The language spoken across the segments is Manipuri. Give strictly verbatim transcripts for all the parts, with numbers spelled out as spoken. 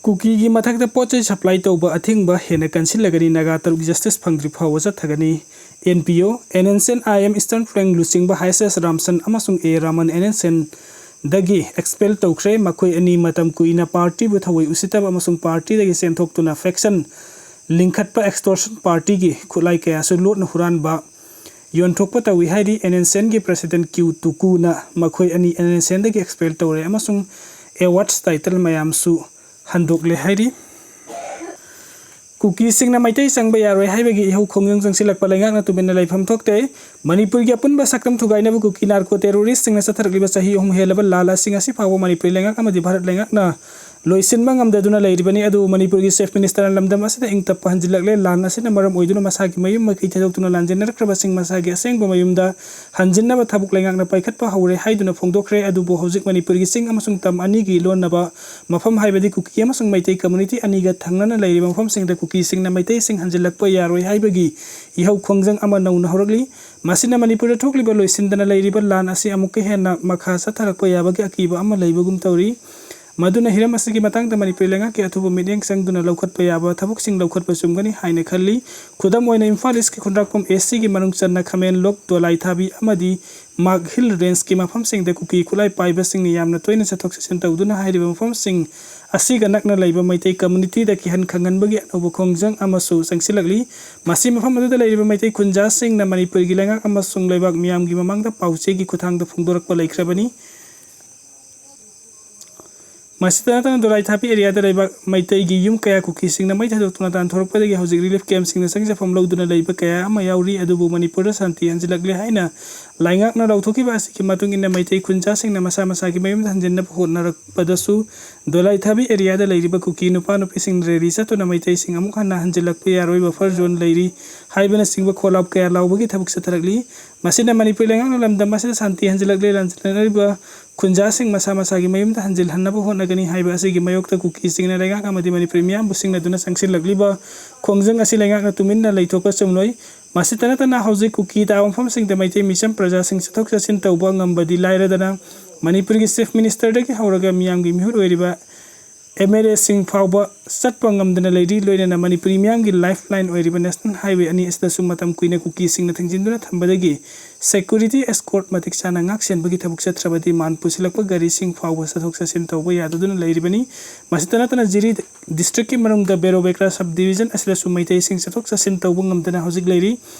ꯀꯨꯀꯤꯒꯤ ꯃꯊꯛꯇ ꯄꯣꯠ ꯆꯩ ꯁꯄ꯭ꯂꯥꯏ ꯇꯧꯕ ꯑꯊꯤꯡꯕ ꯍꯦꯟꯅ ꯀꯟꯁꯤꯜꯂꯒꯅꯤ, ꯅꯥꯒꯥ ꯇꯔꯨꯛ ꯖꯁꯇꯤꯁ ꯐꯪꯗ꯭ꯔꯤ ꯐꯥꯎꯕ ꯆꯠꯊꯒꯅꯤ꯫ N P O, N N C N I M eastern flank ꯂꯨꯆꯤꯡꯕ ꯍꯩꯆ ꯑꯦꯁ ꯔꯥꯝꯁꯟ ꯑꯃꯁꯨꯡ ꯑꯦ ꯔꯥꯃꯟ ꯑꯦꯟ ꯑꯦꯟ ꯁꯤ ꯑꯦꯟꯗꯒꯤ ꯑꯦꯛꯁꯄꯦꯜ ꯇꯧꯈ꯭ꯔꯦ꯫ ꯃꯈꯣꯏ ꯑꯅꯤ ꯃꯇꯝ ꯀꯨꯏꯅ ꯄꯥꯔꯇꯤꯕꯨ ꯊꯑꯣꯏ ꯎꯁꯤꯠꯇꯕ ꯑꯃꯁꯨꯡ ꯄꯥꯔꯇꯤꯗꯒꯤ ꯆꯦꯟꯊꯣꯛꯇꯨꯅ ꯐꯦꯛꯁꯟ ꯂꯤꯡꯈꯠꯄ ꯑꯦꯛꯁꯇꯣꯔꯁꯟ ꯄꯥꯔꯇꯤꯒꯤ ꯈꯨꯠꯂꯥꯏ ꯀꯌꯥꯁꯨ ꯂꯣꯠꯅ ꯍꯨꯔꯥꯟꯕ, ꯌꯣꯟꯊꯣꯛꯄ ꯇꯧꯏ ꯍꯥꯏꯔꯤ꯫ ꯑꯦꯟ ꯑꯦꯟ ꯁꯤ ꯑꯦꯟꯒꯤ ꯄ꯭ꯔꯦꯁꯤꯗꯦꯟ ꯀ꯭ꯌꯨ ꯇꯨꯀꯨꯅ ꯃꯈꯣꯏ ꯑꯅꯤ ꯑꯦꯟ ꯑꯦꯟ ꯁꯤ ꯑꯦꯟꯗꯒꯤ ꯑꯦꯛꯁꯄꯦꯜ ꯇꯧꯔꯦ ꯑꯃꯁꯨꯡ ꯑꯦꯋꯥꯔꯗꯁ ꯇꯥꯏꯇꯜ ꯃꯌꯥꯝꯁꯨ ꯍꯟꯗꯣꯛꯂꯦ ꯍꯥꯏꯔꯤ꯫ ꯀꯨꯀꯤꯁꯤꯡꯅ ꯃꯩꯇꯩ ꯆꯪꯕ ꯌꯥꯔꯣꯏ ꯍꯥꯏꯕꯒꯤ ꯏꯍꯧ ꯈꯣꯡꯖꯪ ꯆꯪꯁꯤꯜꯂꯛꯄ ꯂꯩꯉꯥꯛꯅ ꯇꯨꯃꯤꯟꯅ ꯂꯩꯐꯝ ꯊꯣꯛꯇꯦ꯫ ꯃꯅꯤꯄꯨꯔꯒꯤ ꯑꯄꯨꯟꯕ ꯁꯛꯇꯝ ꯊꯨꯒꯥꯏꯅꯕ ꯀꯨꯀꯤ ꯅꯥꯔꯀꯣ ꯇꯦꯔꯣꯔꯤꯁꯁꯤꯡꯅ ꯆꯠꯊꯔꯛꯂꯤꯕ ꯆꯍꯤ ꯑꯍꯨꯝ ꯍꯦꯜꯂꯕ ꯂꯥꯟ ꯑꯁꯤ ꯉꯁꯤ ꯐꯥꯎꯕ ꯃꯅꯤꯄꯨꯔ ꯂꯩꯉꯥꯛ ꯑꯃꯗꯤ ꯚꯥꯔꯠ ꯂꯩꯉꯥꯛꯅ ꯂꯣꯏꯁꯤꯟꯕ ꯉꯝꯗꯗꯨꯅ ꯂꯩꯔꯤꯕꯅꯤ꯫ ꯑꯗꯨꯕꯨ ꯃꯅꯤꯄꯨꯔꯒꯤ ꯆꯤꯐ ꯃꯤꯅꯤꯁꯇꯔꯅ ꯂꯝꯗꯝ ꯑꯁꯤꯗ ꯏꯪ ꯇꯞꯄ ꯍꯟꯖꯤꯜꯂꯛꯂꯦ꯫ ꯂꯥꯟ ꯑꯁꯤꯅ ꯃꯔꯝ ꯑꯣꯏꯗꯨꯅ ꯃꯁꯥꯒꯤ ꯃꯌꯨꯝ ꯃꯀꯩ ꯊꯥꯗꯣꯛꯇꯨꯅ ꯂꯥꯟꯖꯦꯟꯅꯔꯛꯈ꯭ꯔꯕꯁꯤꯡ ꯃꯁꯥꯒꯤ ꯑꯁꯦꯡꯕ ꯃꯌꯨꯝꯗ ꯍꯟꯖꯤꯟꯅꯕ ꯊꯕꯛ ꯂꯩꯉꯥꯛꯅ ꯄꯥꯏꯈꯠꯄ ꯍꯧꯔꯦ ꯍꯥꯏꯗꯨꯅ ꯐꯣꯡꯗꯣꯛꯈ꯭ꯔꯦ꯫ ꯑꯗꯨꯕꯨ ꯍꯧꯖꯤꯛ ꯃꯅꯤꯄꯨꯔꯒꯤ ꯆꯤꯡ ꯑꯃꯁꯨꯡ ꯇꯝ ꯑꯅꯤꯒꯤ ꯂꯣꯟꯅꯕ ꯃꯐꯝ ꯍꯥꯏꯕꯗꯤ ꯀꯨꯀꯤ ꯑꯃꯁꯨꯡ ꯃꯩꯇꯩ ꯀꯝꯃꯨꯅꯤꯇꯤ ꯑꯅꯤꯒ ꯊꯪꯅꯅ ꯂꯩꯔꯤꯕ ꯃꯐꯝꯁꯤꯡꯗ ꯀꯨꯀꯤꯁꯤꯡꯅ ꯃꯩꯇꯩꯁꯤꯡ ꯍꯟꯖꯤꯜꯂꯛꯄ ꯌꯥꯔꯣꯏ ꯍꯥꯏꯕꯒꯤ ꯏꯍꯧ ꯈꯣꯡꯖꯪ ꯑꯃ ꯅꯧꯅ ꯍꯧꯔꯛꯂꯤ꯫ ꯃꯁꯤꯅ ꯃꯅꯤꯄꯨꯔꯗ ꯊꯣꯛꯂꯤꯕ ꯂꯣꯏꯁꯤꯟꯗꯅ ꯂꯩꯔꯤꯕ ꯂꯥꯟ ꯑꯁꯤ ꯑꯃꯨꯛꯀ ꯍꯦꯟꯅ ꯃꯈꯥ ꯆꯠꯊꯔꯛꯄ ꯌꯥꯕꯒꯤ ꯑꯀꯤꯕ ꯑꯃ ꯂꯩꯕꯒꯨꯝ ꯇꯧꯔꯤ꯫ ꯃꯗꯨꯅ ꯍꯤꯔꯝ ꯑꯁꯤꯒꯤ ꯃꯇꯥꯡꯗ ꯃꯅꯤꯄꯨꯔ ꯂꯩꯉꯥꯛꯀꯤ ꯑꯊꯨꯕ ꯃꯤꯠꯌꯦꯡ ꯆꯪꯗꯨꯅ ꯂꯧꯈꯠꯄ ꯌꯥꯕ ꯊꯕꯛꯁꯤꯡ ꯂꯧꯈꯠꯄ ꯆꯨꯝꯒꯅꯤ ꯍꯥꯏꯅ ꯈꯜꯂꯤ꯫ ꯈꯨꯗꯝ ꯑꯣꯏꯅ, ꯏꯝꯐꯥꯜ ꯏꯁꯀꯤ ꯈꯨꯟꯗ꯭ꯔꯥꯛꯄꯝ ꯑꯦꯁ ꯁꯤꯒꯤ ꯃꯅꯨꯡ ꯆꯟꯅ ꯈꯥꯃꯦꯟ ꯂꯣꯛ, ꯗꯣꯂꯥꯏ ꯊꯥꯕꯤ ꯑꯃꯗꯤ ꯃꯥꯒ ꯍꯤꯜ ꯔꯦꯟꯖꯀꯤ ꯃꯐꯝꯁꯤꯡꯗ ꯀꯨꯀꯤ ꯈꯨꯠꯂꯥꯏ ꯄꯥꯏꯕꯁꯤꯡꯅ ꯌꯥꯝꯅ ꯇꯣꯏꯅ ꯆꯠꯊꯣꯛ ꯆꯠꯁꯤꯟ ꯇꯧꯗꯨꯅ ꯍꯥꯏꯔꯤꯕ ꯃꯐꯝꯁꯤꯡ ꯑꯁꯤꯒ ꯅꯛꯅ ꯂꯩꯕ ꯃꯩꯇꯩ ꯀꯝꯃꯨꯅꯤꯇꯤꯗ ꯀꯤꯍꯟ ꯈꯪꯍꯟꯕꯒꯤ ꯑꯅꯧꯕ ꯈꯣꯡꯖꯪ ꯑꯃꯁꯨ ꯆꯪꯁꯤꯜꯂꯛꯂꯤ꯫ ꯃꯁꯤ ꯃꯐꯝ ꯑꯗꯨꯗ ꯂꯩꯔꯤꯕ ꯃꯩꯇꯩ ꯈꯨꯟꯖꯥꯁꯤꯡꯅ ꯃꯅꯤꯄꯨꯔꯒꯤ ꯂꯩꯉꯥꯛ ꯑꯃꯁꯨꯡ ꯂꯩꯕꯥꯛ ꯃꯤꯌꯥꯝꯒꯤ ꯃꯃꯥꯡꯗ ꯄꯥꯎꯆꯦꯒꯤ ꯈꯨꯠꯊꯥꯡꯗ ꯐꯣꯡꯗꯣꯔꯛꯄ ꯂꯩꯈ꯭ꯔꯕꯅꯤ꯫ ꯃꯁꯤꯗ ꯅꯠꯇꯅ ꯗꯣꯂꯥꯏ ꯊꯥꯕꯤ ꯑꯦꯔꯤꯌꯥꯗ ꯂꯩꯕ ꯃꯩꯇꯩꯒꯤ ꯌꯨꯝ ꯀꯌꯥ ꯀꯨꯀꯤꯁꯤꯡꯅ ꯃꯩ ꯊꯥꯗꯣꯛꯇꯨꯅ ꯇꯥꯟꯊꯣꯔꯛꯄꯗꯒꯤ ꯍꯧꯖꯤꯛ ꯔꯤꯂꯤꯐ ꯀꯦꯝꯞꯁꯤꯡꯗ ꯆꯪꯖꯐꯝ ꯂꯧꯗꯨꯅ ꯂꯩꯕ ꯀꯌꯥ ꯑꯃ ꯌꯥꯎꯔꯤ꯫ ꯑꯗꯨꯕꯨ ꯃꯅꯤꯄꯨꯔꯗ ꯁꯥꯟꯇꯤ ꯍꯟꯖꯤꯜꯂꯛꯂꯦ ꯍꯥꯏꯅ ꯂꯩꯉꯥꯛꯅ ꯂꯥꯎꯊꯣꯛꯈꯤꯕ ꯑꯁꯤꯒꯤ ꯃꯇꯨꯡ ꯏꯟꯅ ꯃꯩꯇꯩ ꯈꯨꯟꯖꯥꯁꯤꯡꯅ ꯃꯁꯥ ꯃꯁꯥꯒꯤ ꯃꯌꯨꯝꯗ ꯍꯟꯖꯤꯟꯅꯕ ꯍꯣꯠꯅꯔꯛꯄꯗꯁꯨ ꯗꯣꯂꯥꯏ ꯊꯥꯕꯤ ꯑꯦꯔꯤꯌꯥꯗ ꯂꯩꯔꯤꯕ ꯀꯨꯀꯤ ꯅꯨꯄꯥ ꯅꯨꯄꯤꯁꯤꯡ ꯔꯦꯂꯤ ꯆꯠꯇꯨꯅ ꯃꯩꯇꯩꯁꯤꯡ ꯑꯃꯨꯛ ꯍꯟꯅ ꯍꯟꯖꯤꯜꯂꯛꯄ ꯌꯥꯔꯣꯏ, ꯕꯐꯔ ꯖꯣꯟ ꯂꯩꯔꯤ ꯍꯥꯏꯕꯅꯆꯤꯡꯕ ꯈꯣꯜꯂꯥꯎ ꯀꯌꯥ ꯂꯥꯎꯕꯒꯤ ꯊꯕꯛ ꯆꯠꯊꯔꯛꯂꯤ꯫ ꯃꯁꯤꯅ ꯃꯅꯤꯄꯨꯔ ꯂꯩꯉꯥꯛꯅ ꯂꯝꯗꯝ ꯑꯁꯤꯗ ꯁꯥꯟꯇꯤ ꯍꯟꯖꯤꯜꯂꯛꯂꯦ, ꯂꯥꯟꯖꯦꯟꯅꯔꯤꯕ ꯈꯨꯟꯖꯥꯁꯤꯡ ꯃꯁꯥ ꯃꯁꯥꯒꯤ ꯃꯌꯨꯝꯗ ꯍꯟꯖꯤꯜꯍꯟꯅꯕ ꯍꯣꯠꯅꯒꯅꯤ ꯍꯥꯏꯕ ꯑꯁꯤꯒꯤ ꯃꯥꯌꯣꯛꯇ ꯀꯨꯀꯤꯁꯤꯡꯅ ꯂꯩꯉꯥꯛ ꯑꯃꯗꯤ ꯃꯅꯤꯄꯨꯔꯤ ꯃꯤꯌꯥꯝꯕꯨ ꯁꯤꯡꯅꯗꯨꯅ ꯆꯪꯁꯤꯜꯂꯛꯂꯤꯕ ꯈꯣꯡꯖꯪ ꯑꯁꯤ ꯂꯩꯉꯥꯛꯅ ꯇꯨꯃꯤꯟꯅ ꯂꯩꯊꯣꯛꯄ ꯆꯨꯝꯂꯣꯏ꯫ ꯃꯁꯤꯇ ꯅꯠꯇꯅ ꯍꯧꯖꯤꯛ ꯀꯨꯀꯤ ꯇꯥꯕ ꯃꯐꯝꯁꯤꯡꯗ ꯃꯩꯇꯩ ꯃꯤꯆꯝ ꯄ꯭ꯔꯖꯥꯁꯤꯡ ꯆꯠꯊꯣꯛ ꯆꯠꯁꯤꯟ ꯇꯧꯕ ꯉꯝꯕꯗꯤ ꯂꯥꯏꯔꯗꯅ ꯃꯅꯤꯄꯨꯔꯒꯤ ꯆꯤꯐ ꯃꯤꯅꯤꯁꯇꯔꯗꯒꯤ ꯍꯧꯔꯒ ꯃꯤꯌꯥꯝꯒꯤ ꯃꯤꯍꯨꯠ ꯑꯣꯏꯔꯤꯕ ꯑꯦꯝ ꯑꯦꯜ ꯑꯦꯁꯤꯡ ꯐꯥꯎꯕ ꯆꯠꯄ ꯉꯝꯗꯅ ꯂꯩꯔꯤ꯫ ꯂꯣꯏꯅꯅ ꯃꯅꯤꯄꯨꯔꯤ ꯃꯤꯌꯥꯝꯒꯤ ꯂꯥꯏꯐ ꯂꯥꯏꯟ ꯑꯣꯏꯔꯤꯕ ꯅꯦꯁꯅꯦꯜ ꯍꯥꯏꯋꯦ ꯑꯅꯤ ꯑꯁꯤꯗꯁꯨ ꯃꯇꯝ ꯀꯨꯏꯅ ꯀꯨꯀꯤꯁꯤꯡꯅ ꯊꯤꯡꯖꯤꯟꯗꯨꯅ ꯊꯝꯕꯗꯒꯤ ꯁꯦꯀ꯭ꯌꯨꯔꯤꯇꯤ ꯑꯦꯁꯀꯣꯔꯠ ꯃꯇꯤꯛ ꯆꯥꯅ ꯉꯥꯛ ꯁꯦꯟꯕꯒꯤ ꯊꯕꯛ ꯆꯠꯇ꯭ꯔꯕꯗꯤ ꯃꯥꯟ ꯄꯨꯁꯤꯜꯂꯛꯄ ꯒꯥꯔꯤꯁꯤꯡ ꯐꯥꯎꯕ ꯆꯠꯊꯣꯛ ꯆꯠꯁꯤꯟ ꯇꯧꯕ ꯌꯥꯗꯗꯨꯅ ꯂꯩꯔꯤꯕꯅꯤ꯫ ꯃꯁꯤꯇ ꯅꯠꯇꯅ ꯖꯤꯔꯤ ꯗꯤꯁꯇ꯭ꯔꯤꯛꯀꯤ ꯃꯅꯨꯡꯗ ꯕꯦꯔꯣꯕꯦꯀ꯭ꯔꯥ ꯁꯕ ꯗꯤꯕꯤꯖꯟ ꯑꯁꯤꯗꯁꯨ ꯃꯩꯇꯩꯁꯤꯡ ꯆꯠꯊꯣꯛ ꯆꯠꯁꯤꯟ ꯇꯧꯕ ꯉꯝꯗꯅ ꯍꯧꯖꯤꯛ ꯂꯩꯔꯤ꯫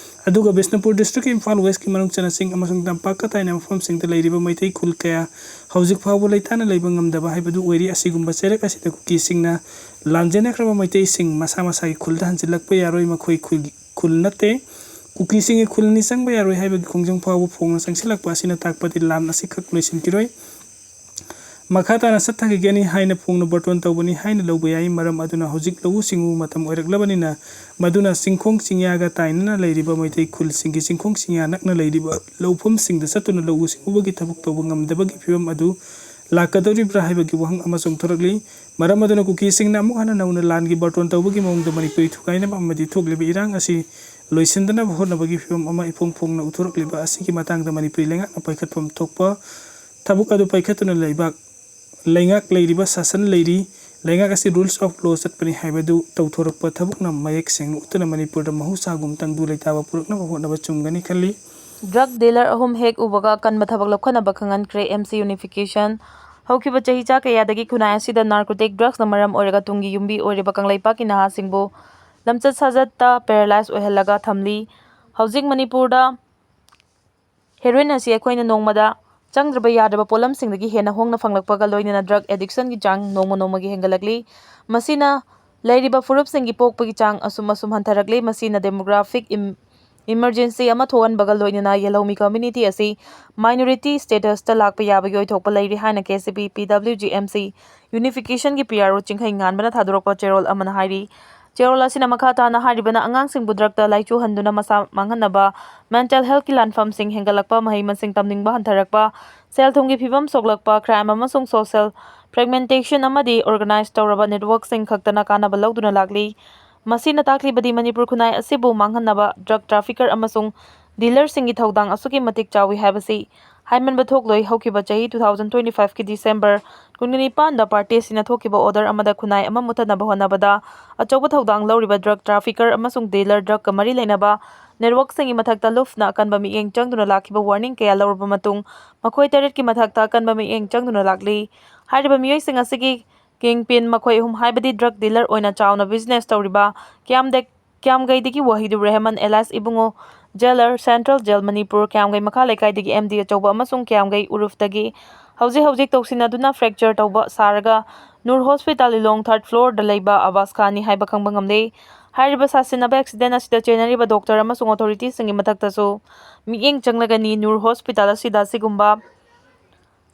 ꯑꯗꯨꯒ ꯕꯤꯁꯅꯨꯄꯨꯔ ꯗꯤꯁꯇ꯭ꯔꯤꯛꯀꯤ ꯏꯝꯐꯥꯜ ꯋꯦꯁꯀꯤ ꯃꯅꯨꯡ ꯆꯟꯅ ꯆꯤꯡ ꯑꯃꯁꯨꯡ ꯇꯝꯄꯥꯛꯀ ꯇꯥꯏꯅꯕ ꯃꯐꯝꯁꯤꯡꯗ ꯂꯩꯔꯤꯕ ꯃꯩꯇꯩ ꯈꯨꯜ ꯀꯌꯥ ꯍꯧꯖꯤꯛ ꯐꯥꯎꯕ ꯂꯩꯇꯥꯅ ꯂꯩꯕ ꯉꯝꯗꯕ ꯍꯥꯏꯕꯗꯨ ꯑꯣꯏꯔꯤ꯫ ꯑꯁꯤꯒꯨꯝꯕ ꯆꯩꯔꯛ ꯑꯁꯤꯗ ꯀꯨꯀꯤꯁꯤꯡꯅ ꯂꯥꯟꯖꯦꯟꯅꯈ꯭ꯔꯕ ꯃꯩꯇꯩꯁꯤꯡ ꯃꯁꯥ ꯃꯁꯥꯒꯤ ꯈꯨꯜꯗ ꯍꯟꯖꯤꯜꯂꯛꯄ ꯌꯥꯔꯣꯏ, ꯃꯈꯣꯏ ꯈꯨꯜ ꯈꯨꯜ ꯅꯠꯇꯦ, ꯀꯨꯀꯤꯁꯤꯡꯒꯤ ꯈꯨꯜꯅꯤ, ꯆꯪꯕ ꯌꯥꯔꯣꯏ ꯍꯥꯏꯕꯒꯤ ꯈꯣꯡꯖꯪ ꯐꯥꯎꯕ ꯐꯣꯡꯅ ꯆꯪꯁꯤꯜꯂꯛꯄ ꯑꯁꯤꯅ ꯇꯥꯛꯄꯗꯤ ꯂꯥꯟ ꯑꯁꯤꯈꯛ ꯂꯣꯏꯁꯤꯟꯈꯤꯔꯣꯏ꯫ ꯃꯈꯥ ꯇꯥꯅ ꯆꯠꯊꯈꯤꯒꯅꯤ ꯍꯥꯏꯅ ꯐꯣꯡꯅ ꯕꯥꯔꯇꯣꯟ ꯇꯧꯕꯅꯤ ꯍꯥꯏꯅ ꯂꯧꯕ ꯌꯥꯏ꯫ ꯃꯔꯝ ꯑꯗꯨꯅ ꯍꯧꯖꯤꯛ ꯂꯧꯎ ꯁꯤꯡꯎ ꯃꯇꯝ ꯑꯣꯏꯔꯛꯂꯕꯅꯤꯅ ꯃꯗꯨꯅ ꯆꯤꯡꯈꯣꯡ ꯆꯤꯡꯌꯥꯒ ꯇꯥꯏꯅꯅ ꯂꯩꯔꯤꯕ ꯃꯩꯇꯩ ꯈꯨꯜꯁꯤꯡꯒꯤ ꯆꯤꯡꯈꯣꯡ ꯆꯤꯡꯌꯥ ꯅꯛꯅ ꯂꯩꯔꯤꯕ ꯂꯧꯐꯝꯁꯤꯡꯗ ꯆꯠꯇꯨꯅ ꯂꯧꯎ ꯁꯤꯡꯎꯕꯒꯤ ꯊꯕꯛ ꯇꯧꯕ ꯉꯝꯗꯕꯒꯤ ꯐꯤꯕꯝ ꯑꯗꯨ ꯂꯥꯛꯀꯗꯧꯔꯤꯕ꯭ꯔꯥ ꯍꯥꯏꯕꯒꯤ ꯋꯥꯍꯪ ꯑꯃꯁꯨ ꯊꯣꯔꯛꯂꯤ꯫ ꯃꯔꯝ ꯑꯗꯨꯅ ꯀꯨꯀꯤꯁꯤꯡꯅ ꯑꯃꯨꯛ ꯍꯟꯅ ꯅꯧꯅ ꯂꯥꯟꯒꯤ ꯕꯥꯔꯇꯣꯟ ꯇꯧꯕꯒꯤ ꯃꯑꯣꯡꯗ ꯃꯅꯤꯄꯨꯔꯤ ꯊꯨꯒꯥꯏꯅꯕ ꯑꯃꯗꯤ ꯊꯣꯛꯂꯤꯕ ꯏꯔꯥꯡ ꯑꯁꯤ ꯂꯣꯏꯁꯤꯟꯗꯅꯕ ꯍꯣꯠꯅꯕꯒꯤ ꯐꯤꯕꯝ ꯑꯃ ꯏꯐꯣꯡ ꯐꯣꯡꯅ ꯎꯠꯊꯣꯔꯛꯂꯤꯕ ꯑꯁꯤꯒꯤ ꯃꯇꯥꯡꯗ ꯃꯅꯤꯄꯨꯔꯤ ꯂꯩꯉꯥꯛꯅ ꯄꯥꯏꯈꯠꯐꯝ ꯊꯣꯛꯄ ꯊꯕꯛ ꯑꯗꯨ ꯄꯥꯏꯈꯠꯇꯨꯅ ꯂꯩꯕꯥꯛ ꯂꯩꯉꯥꯛ ꯂꯩꯔꯤꯕ ꯁꯥꯁꯟ ꯂꯩꯔꯤ꯫ ꯂꯩꯉꯥꯛ ꯑꯁꯤ rules of law ꯆꯠꯄꯅꯤ ꯍꯥꯏꯕꯗꯨ ꯇꯧꯊꯣꯔꯛꯄ ꯊꯕꯛꯅ ꯃꯌꯦꯛ ꯁꯦꯡꯅ ꯎꯠꯇꯨꯅ ꯃꯅꯤꯄꯨꯔꯗ ꯃꯍꯧꯁꯥꯒꯨꯝ ꯇꯪꯗꯨ ꯂꯩꯇꯥꯕ ꯄꯨꯔꯛꯅꯕ ꯍꯣꯠꯅꯕ ꯆꯨꯝꯒꯅꯤ ꯈꯜꯂꯤ꯫ ꯗ꯭ꯔꯒ ꯗꯤꯂꯔ ꯑꯍꯨꯝ ꯍꯦꯛ ꯎꯕꯒ ꯀꯟꯕ ꯊꯕꯛ ꯂꯧꯈꯠꯅꯕ ꯈꯪꯍꯟꯈ꯭ꯔꯦ ꯑꯦꯝ ꯁꯤ ꯌꯨꯅꯤꯐꯤꯀꯦꯁꯟ꯫ ꯍꯧꯈꯤꯕ ꯆꯍꯤꯆꯥ ꯀꯌꯥꯗꯒꯤ ꯈꯨꯟꯅꯥꯏ ꯑꯁꯤꯗ ꯅꯥꯔꯀꯣꯇꯤꯛ ꯗ꯭ꯔꯒꯁꯅ ꯃꯔꯝ ꯑꯣꯏꯔꯒ ꯇꯨꯡꯒꯤ ꯌꯨꯝꯕꯤ ꯑꯣꯏꯔꯤꯕ ꯀꯪꯂꯩꯄꯥꯛꯀꯤ ꯅꯍꯥꯁꯤꯡꯕꯨ ꯂꯝꯆꯠ ꯁꯥꯖꯠꯇ ꯄꯦꯔꯥꯂꯥꯏꯁ ꯑꯣꯏꯍꯜꯂꯒ ꯊꯝꯂꯤ꯫ ꯍꯧꯖꯤꯛ ꯃꯅꯤꯄꯨꯔꯗ ꯍꯦꯔꯣꯏꯟ ꯑꯁꯤ ꯑꯩꯈꯣꯏꯅ ꯅꯣꯡꯃꯗ ꯆꯪꯗ꯭ꯔꯕ ꯌꯥꯗ꯭ꯔꯕ ꯄꯣꯠꯂꯝꯁꯤꯡꯗꯒꯤ ꯍꯦꯟꯅ ꯍꯣꯡꯅ ꯐꯪꯂꯛꯄꯒ ꯂꯣꯏꯅꯅ ꯗ꯭ꯔꯒ ꯑꯦꯗꯤꯛꯁꯟꯒꯤ ꯆꯥꯡ ꯅꯣꯡꯃ ꯅꯣꯡꯃꯒꯤ ꯍꯦꯟꯒꯠꯂꯛꯂꯤ꯫ ꯃꯁꯤꯅ ꯂꯩꯔꯤꯕ ꯐꯨꯔꯨꯞꯁꯤꯡꯒꯤ ꯄꯣꯛꯄꯒꯤ ꯆꯥꯡ ꯑꯁꯨꯝ ꯑꯁꯨꯝ ꯍꯟꯊꯔꯛꯂꯤ꯫ ꯃꯁꯤꯅ ꯗꯦꯃꯣꯒ꯭ꯔꯥꯐꯤꯛ ꯏꯝ-, ꯏꯃꯔꯖꯦꯟꯁꯤ ꯑꯃ ꯊꯣꯛꯍꯟꯕꯒ ꯂꯣꯏꯅꯅ ꯌꯦꯜꯍꯧꯃꯤ ꯀꯝꯃ꯭ꯌꯨꯅꯤꯇꯤ ꯑꯁꯤ ꯃꯥꯏꯅꯣꯔꯤꯇꯤ ꯁ꯭ꯇꯦꯇꯁꯇ ꯂꯥꯛꯄ ꯌꯥꯕꯒꯤ ꯑꯣꯏꯊꯣꯛꯄ ꯂꯩꯔꯤ ꯍꯥꯏꯅ ꯀꯦ ꯁꯤ ꯕꯤ, ꯄꯤ W G, M C ꯌꯨꯅꯤꯐꯤꯀꯦꯁꯟꯒꯤ P R ꯑꯣ ꯆꯤꯡꯈꯩ ꯉꯥꯟꯕꯅ ꯊꯥꯗꯣꯔꯛꯄ ꯆꯦꯔꯣꯜ ꯑꯃꯅ ꯍꯥꯏꯔꯤ꯫ ꯆꯦꯔꯣꯜ ꯑꯁꯤꯅ ꯃꯈꯥ ꯇꯥꯅ ꯍꯥꯏꯔꯤꯕꯅ ꯑꯉꯥꯡꯁꯤꯡꯕꯨ ꯗ꯭ꯔꯒꯇ ꯂꯥꯏꯆꯨꯍꯟꯗꯨꯅ ꯃꯁꯥ ꯃꯥꯡꯍꯟꯅꯕ, ꯃꯦꯟꯇꯦꯜ ꯍꯦꯜꯊꯀꯤ ꯂꯥꯟꯐꯝꯁꯤꯡ ꯍꯦꯟꯒꯠꯂꯛꯄ, ꯃꯍꯩ ꯃꯁꯤꯡ ꯇꯝꯅꯤꯡꯕ ꯍꯟꯊꯔꯛꯄ, ꯁꯦꯜ ꯊꯨꯝꯒꯤ ꯐꯤꯕꯝ ꯁꯣꯛꯂꯛꯄ, ꯀ꯭ꯔꯥꯏꯝ ꯑꯃꯁꯨꯡ ꯁꯣꯁꯦꯜ ꯐ꯭ꯔꯦꯒꯃꯦꯟꯇꯦꯁꯟ ꯑꯃꯗꯤ ꯑꯣꯔꯒꯅꯥꯏꯖ ꯇꯧꯔꯕ ꯅꯦꯠꯋꯔꯛꯁꯤꯡ ꯈꯛꯇꯅ ꯀꯥꯟꯅꯕ ꯂꯧꯗꯨꯅ ꯂꯥꯛꯂꯤ꯫ ꯃꯁꯤꯅ ꯇꯥꯛꯂꯤꯕꯗꯤ ꯃꯅꯤꯄꯨꯔ ꯈꯨꯟꯅꯥꯏ ꯑꯁꯤꯕꯨ ꯃꯥꯡꯍꯟꯅꯕ ꯗ꯭ꯔꯒ ꯇ꯭ꯔꯥꯐꯤꯀꯔ ꯑꯃꯁꯨꯡ ꯗꯤꯂꯔꯁꯤꯡꯒꯤ ꯊꯧꯗꯥꯡ ꯑꯁꯨꯛꯀꯤ ꯃꯇꯤꯛ ꯆꯥꯎꯏ ꯍꯥꯏꯕꯁꯤ ꯍꯥꯏꯃꯟꯕ ꯊꯣꯛꯂꯣꯏ꯫ ꯍꯧꯈꯤꯕ ꯆꯍꯤ two thousand twenty five ꯀꯤ December ꯀꯨꯟꯒ ꯅꯤꯄꯥꯟꯗ party ꯑꯁꯤꯅ ꯊꯣꯛꯈꯤꯕ order ꯑꯃꯗ ꯈꯨꯟꯅꯥꯏ ꯑꯃ ꯃꯨꯠꯊꯠꯅꯕ ꯍꯣꯠꯅꯕꯗ ꯑꯆꯧꯕ ꯊꯧꯗꯥꯡ ꯂꯧꯔꯤꯕ drug trafficker ꯑꯃꯁꯨꯡ dealer, drug ꯀ ꯃꯔꯤ ꯂꯩꯅꯕ network ꯁꯤꯡꯒꯤ ꯃꯊꯛꯇ ꯂꯨꯞꯅ ꯑꯀꯟꯕ ꯃꯤꯠꯌꯦꯡ ꯆꯪꯗꯨꯅ ꯂꯥꯛꯈꯤꯕ warning ꯀꯌꯥ ꯂꯧꯔꯕ ꯃꯇꯨꯡ, ꯃꯈꯣꯏ ꯇꯔꯦꯠꯀꯤ ꯃꯊꯛꯇ ꯑꯀꯟꯕ ꯃꯤꯠꯌꯦꯡ ꯆꯪꯗꯨꯅ ꯂꯥꯛꯂꯤ꯫ ꯍꯥꯏꯔꯤꯕ ꯃꯤꯑꯣꯏꯁꯤꯡ ꯑꯁꯤꯒꯤ kingpin ꯃꯈꯣꯏ ꯑꯍꯨꯝ, ꯍꯥꯏꯕꯗꯤ drug dealer ꯑꯣꯏꯅ ꯆꯥꯎꯅ business ꯇꯧꯔꯤꯕ ꯀ꯭ꯌꯥꯝꯗ-, ꯀ꯭ꯌꯥꯝꯒꯩꯗꯒꯤ ꯋꯥꯍꯤꯗꯨꯔ ꯔꯦꯍꯃꯟ alias ꯏꯕꯨꯡꯉꯣ, jailer, Central Jail ꯃꯅꯤꯄꯨꯔ, ꯀ꯭ꯌꯥꯝꯒꯩ ꯃꯈꯥ ꯂꯩꯀꯥꯏꯗꯒꯤ M D ꯑꯆꯧꯕ ꯑꯃꯁꯨꯡ ꯀ꯭ꯌꯥꯝꯒꯩ ꯎꯔꯨꯐꯇꯒꯤ ꯍꯧꯖꯤꯛ ꯍꯧꯖꯤꯛ ꯇꯧꯁꯤꯟꯅꯗꯨꯅ fracture ꯇꯧꯕ ꯁꯥꯔꯒ ꯅꯨꯔ hospital ꯂꯤꯂꯣꯡ third floor ꯗ ꯂꯩꯕ ꯑꯕꯥꯁ ꯈꯥꯟꯅꯤ ꯍꯥꯏꯕ ꯈꯪꯕ ꯉꯝꯂꯦ꯫ ꯍꯥꯏꯔꯤꯕ ꯁꯥꯁꯤꯟꯅꯕ accident ꯑꯁꯤꯗ ꯆꯦꯟꯅꯔꯤꯕ doctor ꯑꯃꯁꯨꯡ authority ꯁꯤꯡꯒꯤ ꯃꯊꯛꯇꯁꯨ ꯃꯤꯠꯌꯦꯡ ꯆꯪꯂꯒꯅꯤ꯫ ꯅꯨꯔ hospital ꯑꯁꯤꯗ ꯑꯁꯤꯒꯨꯝꯕ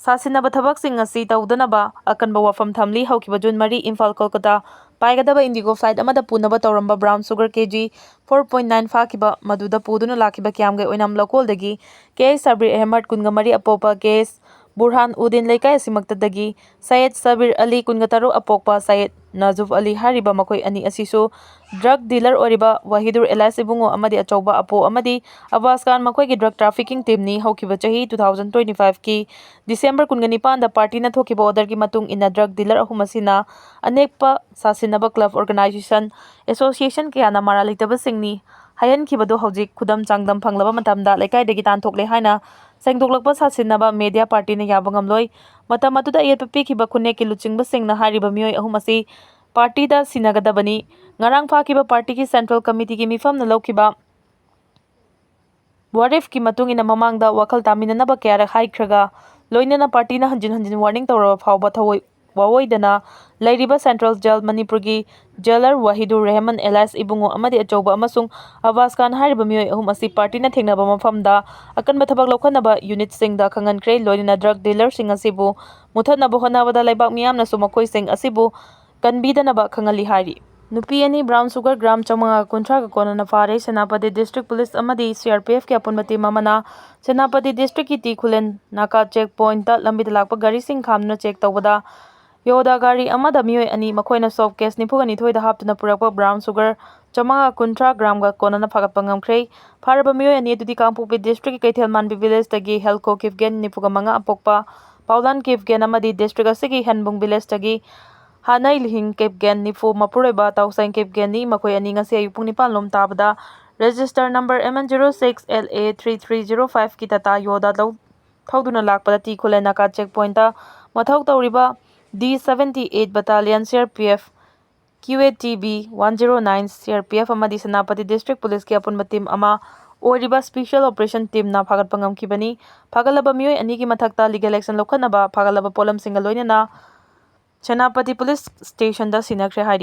ꯁꯥꯁꯤꯟꯅꯕ ꯊꯕꯛꯁꯤꯡ ꯑꯁꯤ ꯇꯧꯗꯅꯕ ꯑꯀꯟꯕ ꯋꯥꯐꯝ ꯊꯝꯂꯤ꯫ ꯍꯧꯈꯤꯕ June ꯃꯔꯤ, ꯏꯝꯐꯥꯜ ꯀꯣꯜꯀꯇꯥ ꯄꯥꯏꯒꯗꯕ Indigo flight ꯑꯃꯗ ꯄꯨꯅꯕ ꯇꯧꯔꯝꯕ brown sugar K G four point nine ꯐꯥꯈꯤꯕ, ꯃꯗꯨꯗ ꯄꯨꯗꯨꯅ ꯂꯥꯛꯈꯤꯕ ꯀ꯭ꯌꯥꯝꯒꯩ ꯑꯣꯏꯅꯥꯝ ꯂꯧꯀꯣꯜꯗꯒꯤ K H ꯁꯕꯤꯔ ꯑꯍꯃꯗ ꯀꯨꯟꯒ ꯃꯔꯤ ꯑꯄꯣꯛꯄ, K H ꯕꯨꯔꯍꯥꯟ ꯎꯗꯤꯟ ꯂꯩꯀꯥꯏ ꯑꯁꯤꯃꯛꯇꯗꯒꯤ ꯁꯌꯦꯗ ꯁꯕꯤꯔ ꯑꯂꯤ ꯀꯨꯟꯒ ꯇꯔꯨꯛ ꯑꯄꯣꯛꯄ, ꯁꯌꯦꯗ ꯅꯥꯖꯨꯐ ꯑꯂꯤ ꯍꯥꯏꯔꯤꯕ ꯃꯈꯣꯏ ꯑꯅꯤ ꯑꯁꯤꯁꯨ drug dealer ꯑꯣꯏꯔꯤꯕ ꯋꯥꯍꯤꯗꯨꯔ alias ꯏꯕꯨꯡꯉꯣ ꯑꯃꯗꯤ ꯑꯆꯧꯕ ꯑꯄꯣ ꯑꯃꯗꯤ ꯑꯕꯥꯁ ꯈꯥꯟ ꯃꯈꯣꯏꯒꯤ drug trafficking team ꯅꯤ꯫ ꯍꯧꯈꯤꯕ ꯆꯍꯤ two thousand twenty five ꯀꯤ December ꯀꯨꯟꯒ ꯅꯤꯄꯥꯟꯗ party ꯅ ꯊꯣꯛꯈꯤꯕ order ꯒꯤ ꯃꯇꯨꯡ ꯏꯟꯅ drug dealer ꯑꯍꯨꯝ ꯑꯁꯤꯅ ꯑꯅꯦꯛꯄ ꯁꯥꯁꯤꯟꯅꯕ club, organisation, association ꯀꯌꯥꯅ ꯃꯔꯥꯜ ꯂꯩꯇꯕꯁꯤꯡꯅꯤ ꯍꯥꯏꯍꯟꯈꯤꯕꯗꯨ ꯍꯧꯖꯤꯛ ꯈꯨꯗꯝ ꯆꯥꯡꯗꯝ ꯐꯪꯂꯕ ꯃꯇꯝꯗ ꯂꯩꯀꯥꯏꯗꯒꯤ ꯇꯥꯟꯊꯣꯛꯂꯦ ꯍꯥꯏꯅ ꯁꯦꯡꯗꯣꯛꯂꯛꯄ ꯁꯥꯁꯤꯟꯅꯕ media party ꯅ ꯌꯥꯕ ꯉꯝꯂꯣꯏ꯫ ꯃꯇꯝ ꯑꯗꯨꯗ ꯑꯌꯦꯠꯄ ꯄꯤꯈꯤꯕ ꯈꯨꯟꯅꯦꯛꯀꯤ ꯂꯨꯆꯤꯡꯕꯁꯤꯡꯅ ꯍꯥꯏꯔꯤꯕ ꯃꯤꯑꯣꯏ ꯑꯍꯨꯝ ꯑꯁꯤ party ꯗ ꯁꯤꯟꯅꯒꯗꯕꯅꯤ꯫ ꯉꯔꯥꯡ ꯐꯥꯈꯤꯕ party ꯒꯤ central committee ꯒꯤ ꯃꯤꯐꯝꯅ ꯂꯧꯈꯤꯕ ꯋꯥꯔꯦꯞꯀꯤ ꯃꯇꯨꯡ ꯏꯟꯅ ꯃꯃꯥꯡꯗ ꯋꯥꯈꯜ ꯇꯥꯃꯤꯟꯅꯅꯕ ꯀꯌꯥꯔꯛ ꯍꯥꯏꯈ꯭ꯔꯒ ꯂꯣꯏꯅꯅ party ꯅ ꯍꯟꯖꯤꯟ ꯍꯟꯖꯤꯟ warning ꯇꯧꯔꯕ ꯐꯥꯎꯕ ꯊꯑꯣꯏ ꯋꯥꯑꯣꯏꯗꯅ ꯂꯩꯔꯤꯕ Central Jail ꯃꯅꯤꯄꯨꯔꯒꯤ jailer ꯋꯥꯍꯤꯗꯨꯔ ꯔꯦꯍꯃꯟ alias ꯏꯕꯨꯡꯉꯣ ꯑꯃꯗꯤ ꯑꯆꯧꯕ ꯑꯃꯁꯨꯡ ꯑꯕꯥꯁ ꯈꯥꯟ ꯍꯥꯏꯔꯤꯕ ꯃꯤꯑꯣꯏ ꯑꯍꯨꯝ ꯑꯁꯤ party ꯅ ꯊꯦꯡꯅꯕ ꯃꯐꯝꯗ ꯑꯀꯟꯕ ꯊꯕꯛ ꯂꯧꯈꯠꯅꯕ unit ꯁꯤꯡꯗ ꯈꯪꯍꯟꯈ꯭ꯔꯦ꯫ ꯂꯣꯏꯅꯅ drug dealer ꯁꯤꯡ ꯑꯁꯤꯕꯨ ꯃꯨꯊꯠꯅꯕ ꯍꯣꯠꯅꯕꯗ ꯂꯩꯕꯥꯛ ꯃꯤꯌꯥꯝꯅꯁꯨ ꯃꯈꯣꯏꯁꯤꯡ ꯑꯁꯤꯕꯨ ꯀꯟꯕꯤꯗꯅꯕ ꯈꯪꯍꯜꯂꯤ ꯍꯥꯏꯔꯤ꯫ ꯅꯨꯄꯤ ꯑꯅꯤ brown sugar gram ꯆꯥꯃꯉꯥ ꯀꯨꯟꯊ꯭ꯔꯥꯒ ꯀꯣꯟꯅꯅ ꯐꯥꯔꯦ꯫ ꯁꯦꯅꯥꯄꯇꯤ district police ꯑꯃꯗꯤ C R P F ꯀꯤ ꯑꯄꯨꯟꯕ team ꯑꯃꯅ ꯁꯦꯅꯥꯄꯇꯤ district ꯀꯤ ꯇꯤ ꯈꯨꯂꯦꯟ ꯅꯥꯀꯥ check point ꯇ ꯂꯝꯕꯤꯗ ꯂꯥꯛꯄ ꯒꯥꯔꯤꯁꯤꯡ ꯈꯥꯝꯗꯨꯅ check ꯇꯧꯕꯗ ꯌꯣꯗꯥ ꯒꯥꯔꯤ ꯑꯃꯗ ꯃꯤꯑꯣꯏ ꯑꯅꯤ, ꯃꯈꯣꯏꯅ soft cash ꯅꯤꯐꯨꯒ ꯅꯤꯊꯣꯏꯗ ꯍꯥꯞꯇꯨꯅ ꯄꯨꯔꯛꯄ brown sugar ꯆꯥꯝꯃꯉꯥ ꯀꯨꯟꯊ꯭ꯔꯥ gram ꯒ ꯀꯣꯟꯅꯅ ꯐꯥꯒꯠꯄ ꯉꯝꯈ꯭ꯔꯦ꯫ ꯐꯥꯔꯕ ꯃꯤꯑꯣꯏ ꯑꯅꯤ ꯑꯗꯨꯗꯤ ꯀꯥꯡꯄꯣꯛꯄꯤ district ꯀꯤ ꯀꯩꯊꯦꯜ ꯃꯥꯟꯕꯤ village ꯇꯒꯤ ꯍꯦꯜꯀꯣ ꯀꯤꯞꯒꯦꯟ ꯅꯤꯐꯨꯒ ꯃꯉꯥ ꯄꯣꯛꯄ ꯄꯥꯎꯂꯥꯟ ꯀꯤꯞꯒꯦꯟ ꯑꯃꯗꯤ district ꯑꯁꯤꯒꯤ ꯍꯦꯟꯕꯨꯡ village ꯇꯒꯤ ꯍꯥꯅꯩ ꯂꯤꯍꯤꯡ ꯀꯤꯞꯒꯦꯟ ꯅꯤꯐꯨ ꯃꯄꯨꯔꯣꯏꯕ ꯇꯥꯎꯁꯥꯏꯡ ꯀꯤꯞꯒꯦꯟꯅꯤ꯫ ꯃꯈꯣꯏ ꯑꯅꯤ ꯉꯁꯤ ꯑꯌꯨꯛ ꯄꯨꯡ ꯅꯤꯄꯥꯟ ꯂꯣꯝ ꯇꯥꯕꯗ register number M N zero six L A three three zero five ꯀꯤ ꯇꯥꯇꯥ ꯌꯣꯗꯥ ꯂꯧ ꯊꯧꯗꯨꯅ ꯂꯥꯛꯄꯗ ꯇꯤ ꯈꯨꯂꯦꯟ ꯅꯥꯀꯥ check point ꯇ ꯃꯊꯧ ꯇꯧꯔꯤꯕ D seventy eight battalion C R P F, Q A T B one zero nine C R P F ꯑꯃꯗꯤ ꯁꯦꯅꯥꯄꯇꯤ district police ꯀꯤ ꯑꯄꯨꯟꯕ team ꯑꯃ ꯑꯣꯏꯔꯤꯕ special operation team ꯅ ꯐꯥꯒꯠꯄ ꯉꯝꯈꯤꯕꯅꯤ꯫ ꯐꯥꯒꯠꯂꯕ ꯃꯤꯑꯣꯏ ꯑꯅꯤꯒꯤ ꯃꯊꯛꯇ legal action ꯂꯧꯈꯠꯅꯕ ꯐꯥꯒꯠꯂꯕ ꯄꯣꯠꯂꯝꯁꯤꯡꯒ ꯂꯣꯏꯅꯅ ꯁꯦꯅꯥꯄꯇꯤ police station ꯗ ꯁꯤꯟꯅꯈ꯭ꯔꯦ ꯍꯥꯏꯔꯤ꯫